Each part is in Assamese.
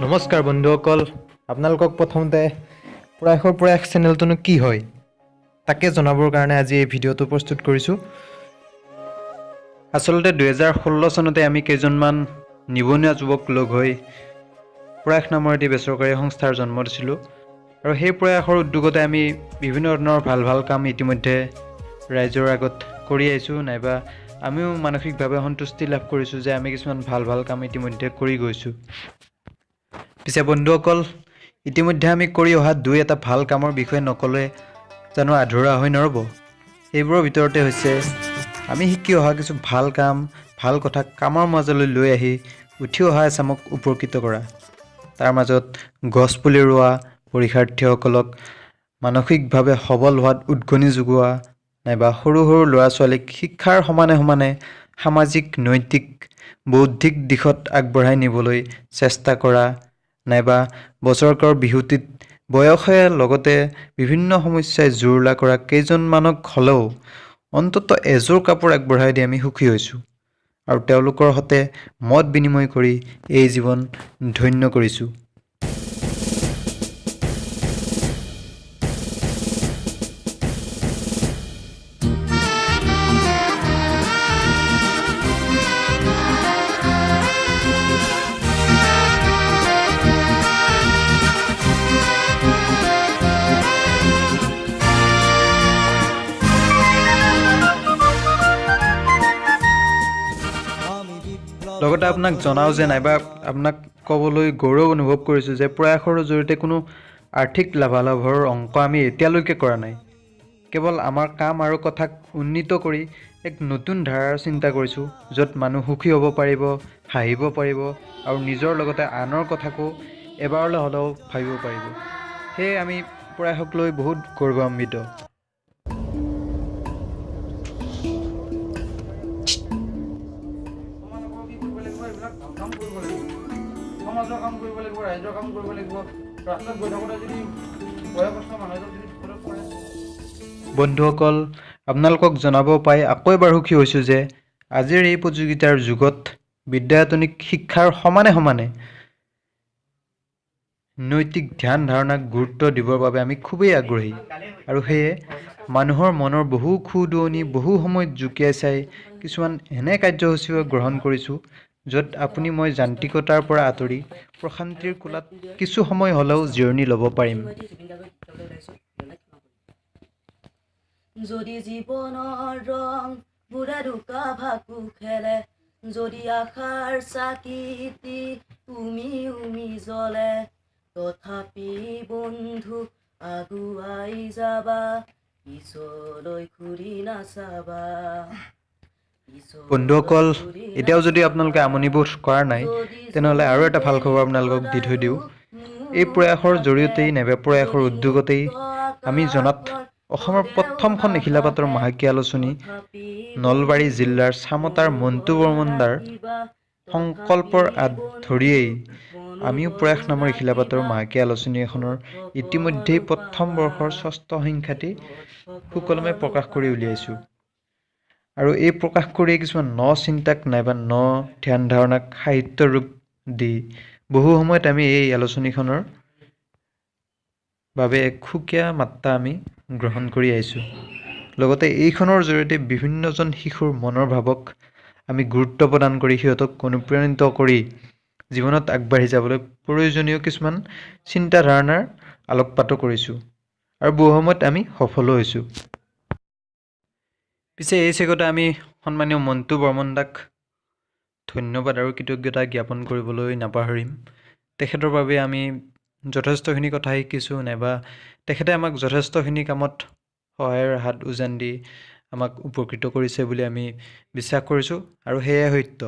নমস্কাৰ বন্ধুসকল, আপোনালোকক প্ৰথমতে প্ৰয়াসৰ প্ৰয়াস চেনেলটোনো কি হয় তাকে জনাবৰ কাৰণে আজি এই ভিডিঅ'টো প্ৰস্তুত কৰিছোঁ। আচলতে 2016 চনতে আমি কেইজনমান নিবনুৱা যুৱক লগ হৈ প্ৰয়াস নামৰ এটি বেচৰকাৰী সংস্থাৰ জন্ম দিছিলোঁ আৰু সেই প্ৰয়াসৰ উদ্যোগতে আমি বিভিন্ন ধৰণৰ ভাল ভাল কাম ইতিমধ্যে ৰাইজৰ আগত কৰি আহিছোঁ, নাইবা আমিও মানসিকভাৱে সন্তুষ্টি লাভ কৰিছোঁ যে আমি কিছুমান ভাল ভাল কাম ইতিমধ্যে কৰি গৈছোঁ। পিছে বন্ধুসকল, ইতিমধ্যে আমি কৰি অহা দুই এটা ভাল কামৰ বিষয়ে নক'লে জানো আধৰুৱা হৈ নৰ'ব। সেইবোৰৰ ভিতৰতে হৈছে আমি শিকি অহা কিছু ভাল কাম, ভাল কথা কামৰ মাজলৈ লৈ আহি উঠি অহা এচামক উপকৃত কৰা। তাৰ মাজত গছপুলি ৰোৱা, পৰীক্ষাৰ্থীসকলক মানসিকভাৱে সবল হোৱাত উদগনি যোগোৱা, নাইবা সৰু সৰু ল'ৰা ছোৱালীক শিক্ষাৰ সমানে সমানে সামাজিক, নৈতিক, বৌদ্ধিক দিশত আগবঢ়াই নিবলৈ চেষ্টা কৰা, নাইবা বছৰেকৰ বিহুটিত বয়সে লগতে বিভিন্ন সমস্যাই জুৰুলা কৰা কেইজনমানক হ'লেও অন্ততঃ এযোৰ কাপোৰ আগবঢ়াই দি আমি সুখী হৈছোঁ আৰু তেওঁলোকৰ সৈতে মত বিনিময় কৰি এই জীৱন ধন্য কৰিছোঁ। লগতে আপোনাক জনাওঁ যে নাইবা আপোনাক ক'বলৈ গৌৰৱ অনুভৱ কৰিছোঁ যে প্ৰয়াসৰ জৰিয়তে কোনো আৰ্থিক লাভালাভৰ অংক আমি এতিয়ালৈকে কৰা নাই। কেৱল আমাৰ কাম আৰু কথাক উন্নীত কৰি এক নতুন ধাৰাৰ চিন্তা কৰিছোঁ, য'ত মানুহ সুখী হ'ব পাৰিব, হাঁহিব পাৰিব আৰু নিজৰ লগতে আনৰ কথাকো এবাৰলৈ হ'লেও ভাবিব পাৰিব। সেয়ে আমি প্ৰয়াসক লৈ বহুত গৌৰৱান্বিত। কাম কৰিব লাগিব, সমাজৰ কাম কৰিব লাগিব, ৰাইজৰ কাম কৰিব লাগিব। ৰাস্তাত গৈ থাকোঁতে যদি বয়সস্থ মানুহ এজন যদি বিপদত পৰে। বন্ধুসকল, আপোনালোকক জনাব পাই আকৌ এবাৰ সুখী হৈছোঁ যে আজিৰ এই প্ৰতিযোগিতাৰ যুগত বিদ্যায়তনিক শিক্ষাৰ সমানে সমানে নৈতিক ধ্যান ধাৰণাক গুৰুত্ব দিবৰ বাবে আমি খুবেই আগ্ৰহী আৰু সেয়ে মানুহৰ মনৰ বহু খু-দুৱনি বহু সময়ত জুকিয়াই চাই কিছুমান এনে কাৰ্যসূচীও গ্ৰহণ কৰিছোঁ, য'ত আপুনি মই যান্ত্ৰিকতাৰ পৰা আঁতৰি প্ৰশান্তিৰ কোলাত কিছু সময় হ'লেও জিৰণি ল'ব পাৰিম। যদি জীৱনৰ ৰং বোৰে লুকা-ভাকু খেলে, যদি আশাৰ চাকিটি উমি উমি জ্বলে, তথাপি বন্ধু আগুৱাই যাবা, পিছলৈ ঘূৰি নাচাবা। বন্ধুসকল, এতিয়াও যদি আপোনালোকে আমনিবোধ কৰা নাই, তেনেহ'লে আৰু এটা ভাল খবৰ আপোনালোকক দি থৈ দিওঁ। এই প্ৰয়াসৰ জৰিয়তেই নাইবা প্ৰয়াসৰ উদ্যোগতেই আমি জনাত অসমৰ প্ৰথমখন এখিলা পাতৰ মাহেকীয়া আলোচনী নলবাৰী জিলাৰ চামতাৰ মণ্টু বৰ্মনদাৰ সংকল্পৰ আঁত ধৰিয়েই আমিও প্ৰয়াস নামৰ এখিলা পাতৰ মাহেকীয়া আলোচনী এখনৰ ইতিমধ্যেই প্ৰথম বৰ্ষৰ ষষ্ঠ সংখ্যাটি সুকলমে প্ৰকাশ কৰি উলিয়াইছোঁ। আৰু এই প্ৰকাশ কৰি কিছুমান ন চিন্তাক নাইবা ন ধ্যান ধাৰণাক সাহিত্য ৰূপ দি বহু সময়ত আমি এই আলোচনীখনৰ বাবে এক সুকীয়া মাত্ৰা আমি গ্ৰহণ কৰি আহিছোঁ। লগতে এইখনৰ জৰিয়তে বিভিন্নজন শিশুৰ মনৰ ভাৱক আমি গুৰুত্ব প্ৰদান কৰি সিহঁতক অনুপ্ৰাণিত কৰি জীৱনত আগবাঢ়ি যাবলৈ প্ৰয়োজনীয় কিছুমান চিন্তাধাৰণাৰ আলোকপাতো কৰিছোঁ আৰু বহু সময়ত আমি সফলো হৈছোঁ। পিছে এই চেগতে আমি সন্মানীয় মণ্টু বৰ্মনদাক ধন্যবাদ আৰু কৃতজ্ঞতা জ্ঞাপন কৰিবলৈ নাপাহৰিম। তেখেতৰ বাবে আমি যথেষ্টখিনি কথা শিকিছোঁ, নাইবা তেখেতে আমাক যথেষ্টখিনি কামত সহায়ৰ হাত উজান দি আমাক উপকৃত কৰিছে বুলি আমি বিশ্বাস কৰিছোঁ আৰু সেয়াই সত্য।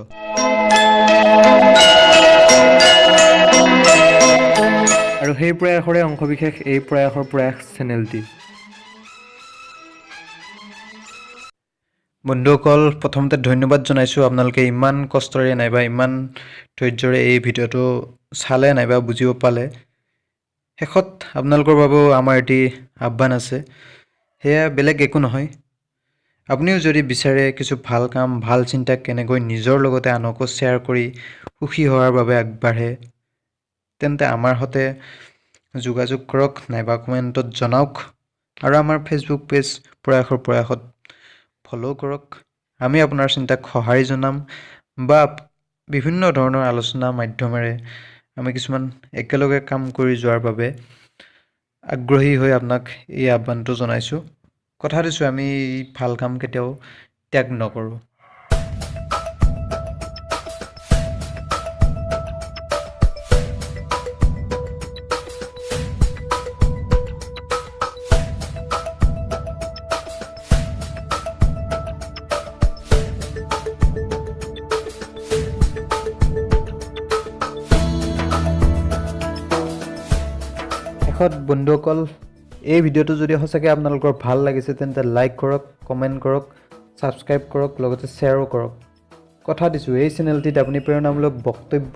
আৰু সেই প্ৰয়াসৰে অংশবিশেষ এই প্ৰয়াসৰ প্ৰয়াস চেনেলটি। বন্ধুসকল, প্ৰথমতে ধন্যবাদ জনাইছোঁ, আপোনালোকে ইমান কষ্টৰে নাইবা ইমান ধৈৰ্যৰে এই ভিডিঅ'টো চালে নাইবা বুজিব পালে। শেষত আপোনালোকৰ বাবেও আমাৰ এটি আহ্বান আছে, সেয়া বেলেগ একো নহয়, আপুনিও যদি বিচাৰে কিছু ভাল কাম, ভাল চিন্তা কেনেকৈ নিজৰ লগতে আনকো শ্বেয়াৰ কৰি সুখী হোৱাৰ বাবে আগবাঢ়ে, তেন্তে আমাৰ সৈতে যোগাযোগ কৰক নাইবা কমেণ্টত জনাওক আৰু আমাৰ ফেচবুক পেজ প্ৰয়াসৰ প্ৰয়াসত ফ'ল' কৰক। আমি আপোনাৰ চিন্তাক সঁহাৰি জনাম বা বিভিন্ন ধৰণৰ আলোচনা মাধ্যমেৰে আমি কিছুমান একেলগে কাম কৰি যোৱাৰ বাবে আগ্ৰহী হৈ আপোনাক এই আহ্বানটো জনাইছোঁ। কথা দিছোঁ, আমি ভাল কাম কেতিয়াও ত্যাগ নকৰোঁ। শেষত বন্ধুসকল, এই ভিডিঅ'টো যদি সঁচাকৈ আপোনালোকৰ ভাল লাগিছে তেন্তে লাইক কৰক, কমেণ্ট কৰক, ছাবস্ক্ৰাইব কৰক, লগতে শ্বেয়াৰো কৰক। কথা দিছোঁ, এই চেনেলটিত আপুনি প্ৰেৰণামূলক বক্তব্য,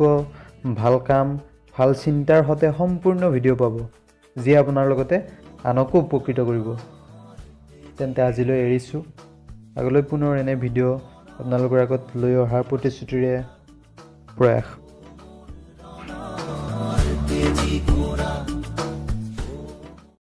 ভাল কাম, ভাল চিন্তাৰ সৈতে সম্পূৰ্ণ ভিডিঅ' পাব, যিয়ে আপোনাৰ লগতে আনকো উপকৃত কৰিব। তেন্তে আজিলৈ এৰিছোঁ, আগলৈ পুনৰ এনে ভিডিঅ' আপোনালোকৰ আগত লৈ অহাৰ প্ৰতিশ্ৰুতিৰে প্ৰয়াস।